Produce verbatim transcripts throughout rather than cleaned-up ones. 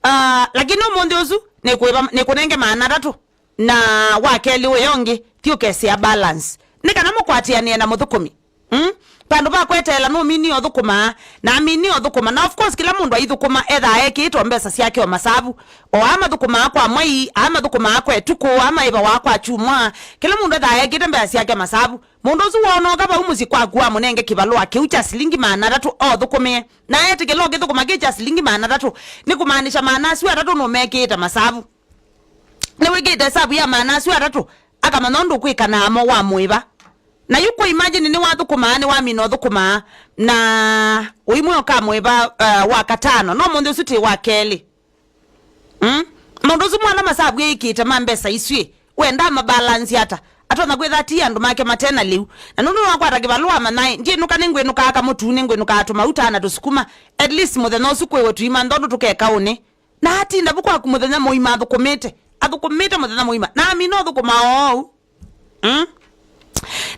Uh, lakini ũmũnthĩ ũsu nĩkwĩva, nĩkũnenge maana atatũ, na wa kelĩ ũyo ũngĩ, thi ũkesĩa balance. Nĩ kana mũkwatĩanĩe na mũthũkũmi. Mm? Vandũ va kweteela nũmini ũthũkũmaa, na amini ũthũkũma. Na of course, kĩla mũndũ aithũkũma, ethaa ekĩĩtwe mbesa syake o masavu. O aa mathũkũmaa kwa mwei, aa mathũkũmaa kwa ĩtukũ, aa maĩvawa kwa kyumwa. Kĩla mũndũ ethaa ekĩĩte mbesa syake masavu. Mũndũ ũsu wonooka vau mũsyĩ kwaku wamũnenge kĩvalũa kĩu kya silingi maana atatũ othũkũmĩe. Na etĩkĩla ũkĩthũkũma kĩ kya silingi maana atatũ, nĩ kũmaanisha maana asu atatũ nũmekĩĩte masavu. Nĩwĩkĩte ĩsavu ya maana asu atatũ, akamanya ũndũ ũkwĩka namo wamũĩva. Na yu kwa imagine nĩwathũkũmaa, nĩwamina ũthũkũmaa, na ũimwe ũkamũĩva, uh, wa katano, no mũnthĩ ũsu tĩ wa kelĩ. Mm? Maũndũ asu mwana masavu ĩkĩte ma mbesa isu ĩ, wenda mabalansi ata? Atonya kwĩtha ti andũ make mate na lĩu. Na nũndũ nĩwakwata kĩvalũa manyaĩ, ndiĩnũka nĩngwĩnũkaa kamũtu, nĩngwĩnũkaa tũmauta na tũsukuma. At least mũthenya ũsu kwĩwe tũima nthondũ tũkeka ũnĩ. Na atinda vu kwaku mũthenya mũima athũkũmĩte. Athũkũmĩte mũthenya mũima. Na amina ũthũkũma oou. Mm?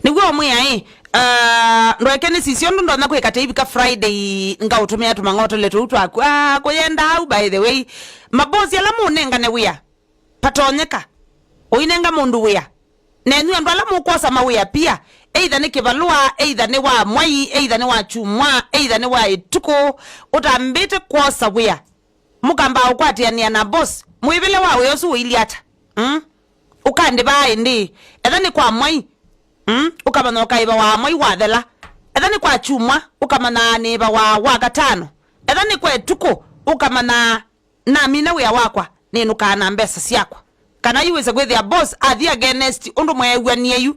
Nĩw'o ũmwĩa ĩ, uh, ndweke nĩ sisyo ndũ ndonya kwĩka teivika Friday ngaũtũmĩa tũmang'otole tũu twaku. Ah, kũyenda au, by the way. Mabosi ala mũnengane wĩa. Patonyeka. Ũinenga mũndũ wĩa. Nenyu andũ ala mũkwosa mawĩa pia. Either nĩ kĩvalũa, either nĩ wa mwai, either nĩ wa kyumwa, either nĩ wa ĩtukũ. Ũtambĩte kwosa wĩa. Mũkamba ũkwatĩanĩa na boss, mwĩvĩle wa wĩa ũsu ũilyĩ ata? Mm? Ũkandĩvaa ĩndĩ, etha nĩ kwa mwai, mm, ũkamanya ũkaĩva wa mwai wathela. Etha nĩ kwa kyumwa, ũkamanya nĩĩva wa wa katano. Etha nĩ kwa ĩtukũ, ũkamanya namina wĩa wakwa, nĩnũkaa na mbesa syakwa. Kana yu wĩse kwĩthĩa boss athi against ũndũ mweew'anie yu.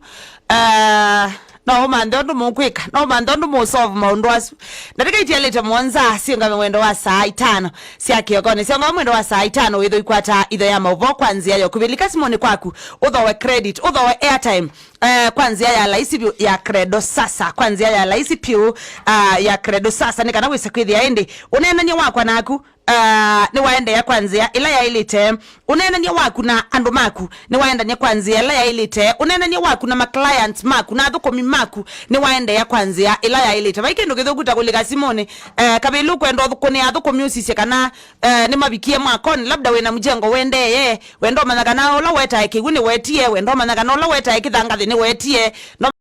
Uh, no ũmanthe ũndũ mũkwĩka, no ũmanthe ũndũ mũsolve maũndũ asu. Ndatĩka itialĩte mũonza siũngame mwendo wa saa itano sya kĩokonĩ. Siũngame mwendo wa saa itano wĩthwe ikwata itho ya maũvoo kwa nzĩa ya ũkuvĩlika simũnĩ kwaku, ũthowe credit, ũthowe airtime, eh, kwa nzĩa ya laisi vyũ ya Credo Sasa, kwa nzĩa ya laisi vyũ, ah, ya Credo Sasa, nĩ kana wĩse kwĩthĩa ĩndĩ ũneenany'a wakwa naku, ah, nĩwaendeea kwa nzĩa ĩla yaĩlĩte. Ũneenany'a waku na andũ maku nĩwaendany'a kwa nzĩa ĩla yaĩlĩte. Ũneenany'a waku na maclients maku na athũkũmi maku nĩwaendeea kwa nzĩa ĩla yaĩlĩte. Vai kĩndũ kĩthũku ta kũlika simũnĩ, eh, kavĩlĩ ũkwenda ũthũkũnĩa athũkũmi ũsisye kana, eh, nĩmavikie mwakonĩ, labda wĩna mjengo wendeeye, wenda ũmanya kana ũla wetae kĩw'ũ nĩwetie, wenda ũmanya kana ũla wetae kĩthangathĩ nĩwetie, no